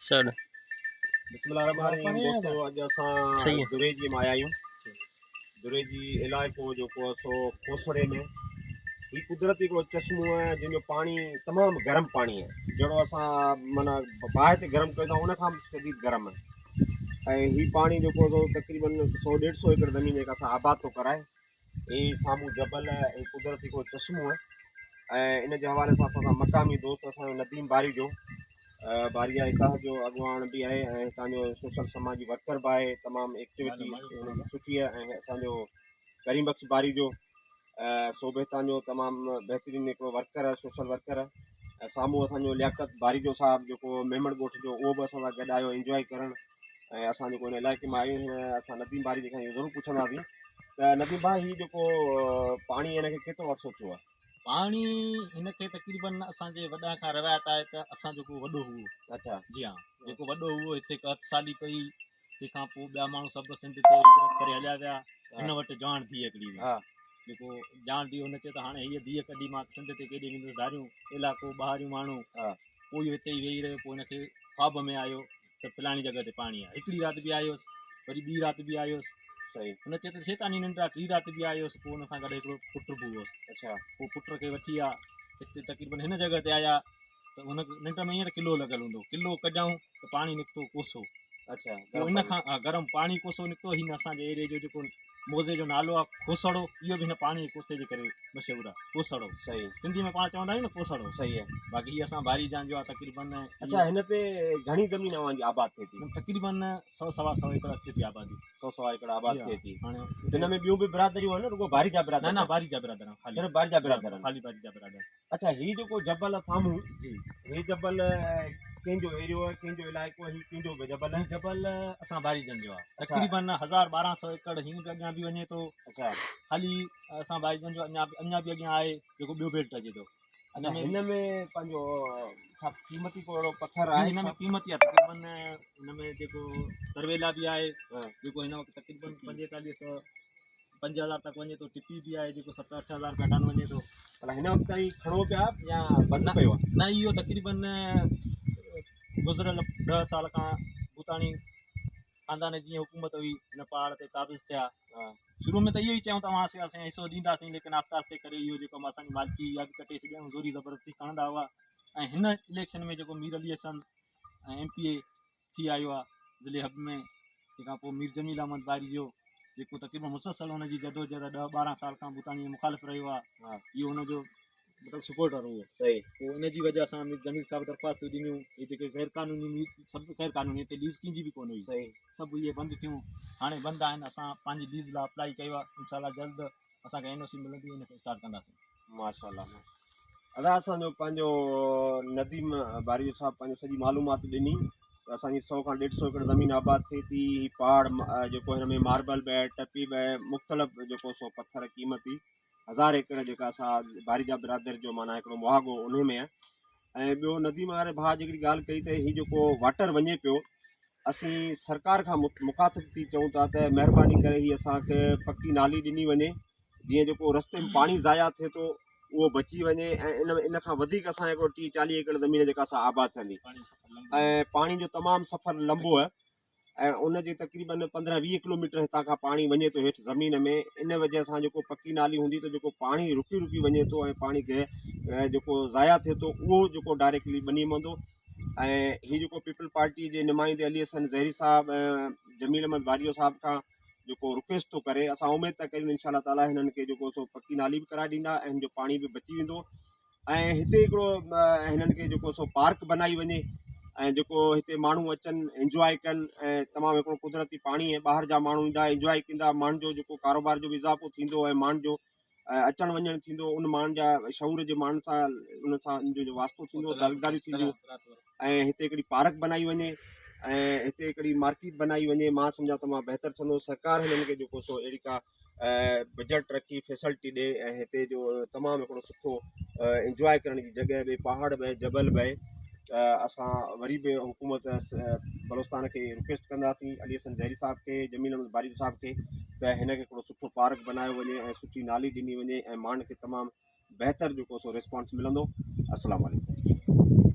سڙ. بسم الله الرحمن الرحيم دوستو اڄ اسان دريجي مان آيا آهيون دريجي علائقو جيڪو آهي سو کوسڙي ۾ هي قدرتي هڪڙو چشمو آهي جنهن جو پاڻي تمام گرم پاڻي آهي جهڙو اسان معنيٰ باهه تي گرم ڪيون ٿا ان کان به شديد گرم آهي ۽ هي پاڻي جيڪو سو تقريبن سو ڏيڍ سو ايڪڙ زمين جيڪا اسان آباد ٿو ڪرائي هي سامهون جبل ۽ قدرتي هڪڙو چشمو آهي ۽ ان جي حوالي سان اسان سان مقامي دوست اسان جو نديم باريجو باريا اتحاد جو اڳواڻ به آهي ۽ هتان جو سوشل سماجي ورڪر به آهي تمام ايڪٽيوٽي هن جي سٺي آهي ۽ اسان جو ڪريم بخش باريجو سو به هتان جو تمام بهترين هڪڙو ورڪر آهي سوشل ورڪر آهي ۽ سامهون اسان جو لياقت باريجو صاحب جيڪو ميمڻ ڳوٺ جو اهو به اسان سان گڏ آيو انجوائي ڪرڻ ۽ اسان جيڪو هن علائقي مان آهيون هن اسان نديم باري جي کان اهو ضرور پڇنداسين ته نديم ڀاء هي جيڪو پاڻي هن کي ڪيترو عرصو ٿيو آهي؟ پاڻي هن کي تقريبن اسان جي وڏن کان روايت آهي ته اسان جيڪو وڏو هو اچھا جي ها جيڪو وڏو هو هتي قحط سالي پئي تنهن کان پوء ٻيا ماڻهو سڀ سنڌ تي هجرت ڪري هليا ويا هن وٽ جواڻ ڌيء هڪڙي هئي جيڪو جواڻ ڌيء هن چيو ته هاڻي هيء ڌيء ڪڍي مان سنڌ تي ڪيڏي ويندس ڌاريون علائقو ٻاهريون ماڻهو پوء اهو هتي ئي ويهي رهيو پوء هن کي خواب ۾ آيو ته فلاڻي جڳهه تي پاڻي آهي هڪڙي رات به آيس وري ٻي رات به آيس صحيح هن چيو ته شيطاني ننڊ آ ٽي رات به آيس پوء ان سان گڏ هڪڙو پٽ به هو اچھا پوء پٽ کي وٺي آ هتي تقريبن هن جڳهه تي آيا ته هن ننڊ ۾ ائين ته ڪلو لڳل هوندو ڪلو ڪڍيائون ته پاڻي نڪتو ڪوسو اچھا پوء ان کان گرم پاڻي ڪوسو نڪتو هن اسان جي ايريي جو جيڪو موضع جو نالو آ کوسڙو اهو به هن پاڻي جي ڪوسي جي ڪري مشهور آ کوسڙو صحيح سنڌي ۾ پاڻ چوندا آهيون نه کوسڙو صحيح آهي باقي هي اسان باري جان جو آ تقريبن اچھا هن تي گهڻي زمين اوهان جي آباد ٿئي ٿي تقريبن سو سوا سو ايڪڙ ٿئي ٿي آبادي سو سوا ايڪڙ آباد ٿئي ٿي هاڻي هن ۾ ٻيون به برادريون آهن رڳو باري جا برادر نه نه باري جا برادر خالي صرف باري جا برادر خالي باري جا برادر اڇا هي جيڪو جبل آ سامهون جي هي جبل ڪنهن جو ايريو آهي ڪنهن جو علائقو هي ڪنهن جو جبل آهي جبل اسان باريجن جو آهي تقريبن 1200 ايڪڙ هين به اڳيان به وڃي ٿو اڇا خالي اسان باريجن جو اڃا اڃا به اڳيان آهي جيڪو ٻيو بيلٽ اچي ٿو اڇا هن ۾ پنهنجو ڇا قيمتي ڪو اهڙو پٿر آهي هن ۾ قيمتي آهي تقريبن هن ۾ جيڪو ترويلا به آهي جيڪو هن وقت تقريبن 4500 5000 تڪ وڃي ٿو ٽپي به آهي جيڪو 7 8000 رپيا ٽن وڃي ٿو. پر هن وقت تائين کڻو پيا يا بند پيو آهي؟ نه اهو تقريبن گذريل 10 سال کان ڀوتاڻي خاندان جي جيئن حڪومت هئي هن پهاڙ تي قابض ٿيا شروع ۾ ته اهو ئي چيائون ته اوهان اسان حصو ڏينداسين ليڪن آهستي آهستي ڪري اهو جيڪو اسان جي مالڪي اها به ڪٽي ڇڏيائون زوري زبردستي کڻندا هئا ۽ هن اليڪشن ۾ جيڪو Mir Ali Hassan ۽ M P A ٿي آيو آهي ضلعي حب ۾ تنهن کان پوء مير جميل احمد باري جو جيڪو تقريبن مسلسل هن جي جدوجهد ڏهه ٻارهن سال کان ڀوتاڻي جو مخالف رهيو آهي اهو هن جو مطلب سپورٽر هو صحيح پوء ان جي وجه سان مير جميل صاحب درخواستون ڏنيون هي جيڪي غير قانوني سڀ غير قانوني هتي ليز ڪنهن جي به ڪونه هئي صحيح سڀ اهي بند ٿيون هاڻي بند آهن اسان پنهنجي ليز لاء اپلائي ڪيو آهي انشاء الله جلد اسان کي اين او سي ملندي ان کي اسٽارٽ ڪنداسين. ماشاءالله ادا اسان جو پنهنجو نديم باريجو صاحب پنهنجو سڄي معلومات ڏني ته اسان جي سو کان ڏيڍ سو ايڪڙ زمين آباد ٿئي ٿي هي پهاڙ جيڪو هن ۾ ماربل به آهي ٽپي به آهي مختلف جيڪو سو پٿر قيمتي هزار ايڪڙ جيڪا سا باريجا برادر جو معنيٰ هڪڙو مهاڳو انهي ۾ آهي ۽ ٻيو نديم واري ڀاء جيڪڙي ڳالهه ڪئي ته هي جيڪو واٽر وڃي پيو اسين سرڪار کان مخاطب ٿي چئون ٿا ته مهرباني ڪري هي اسان کي پڪي نالي ڏني وڃي جيئن جيڪو رستي ۾ پاڻي ضايع ٿئي ٿو اهو بچي وڃي ۽ ان ان کان وڌيڪ اسان هڪڙو ٽيهه چاليهه ايڪڙ زمين جيڪا سا آباد ٿيندي ۽ پاڻي جو تمام سفر لمبو آهي ۽ ان جي تقريبن پندرهن ويهه ڪلوميٽر هتان کان پاڻي وڃي ٿو هيٺ زمين ۾ ان وجه سان جيڪو پڪي نالي هوندي ته جيڪو پاڻي رڪي رڪي وڃي ٿو ۽ پاڻي کي جيڪو ضايع ٿئي ٿو اهو جيڪو ڊائريڪٽلي ٻني مندو ۽ هي جيڪو پيپلز پارٽي جي نمائندي علي حسن زهري صاحب ۽ جميل احمد باريو صاحب کان جيڪو رڪويسٽ ٿو ڪري اسان اميد ٿا ڪريون انشاء الله تعالي هنن کي جيڪو سو پڪي نالي به ڪرائي ڏيندا ۽ هن جو پاڻي به بچي ويندو ۽ هتي هڪڙو هنن کي جيڪو سو پارڪ بنائي وڃي ۽ جيڪو هتي ماڻهو اچن انجواء ڪن ۽ تمام هڪڙو قدرتي پاڻي ۽ ٻاهر جا ماڻهو ايندا انجواء ڪندا ماڻهن جو جيڪو ڪاروبار جو به اضافو ٿيندو ۽ ماڻهن جو اچڻ وڃڻ ٿيندو ان ماڻهن جا شعور جي ماڻهن سان ان سان ان جو واسطو ٿيندو تعلقداري ٿينديون ۽ هتي هڪڙي پارڪ بنائي وڃي ۽ هتي هڪڙي مارڪيٽ بنائي وڃي مان سمجهان ته مان بهتر ٿيندو سرڪار هنن کي جيڪو سو اهڙي ڪا بجيٽ رکي فيسلٽي ڏي ۽ هتي جو تمام هڪڙو سٺو انجواء ڪرڻ جي جڳهه به پهاڙ به جبل به اسان وري به حڪومت بلوچستان کي رڪويسٽ ڪنداسين علي حسن زهري صاحب کي جميل احمد باريجو صاحب کي ته هن کي هڪڙو سٺو پارڪ بنايو وڃي ۽ سٺي نالي ڏني وڃي ۽ ماڻهن کي تمام بهتر جيڪو سو ريسپانس ملندو السلام عليڪم.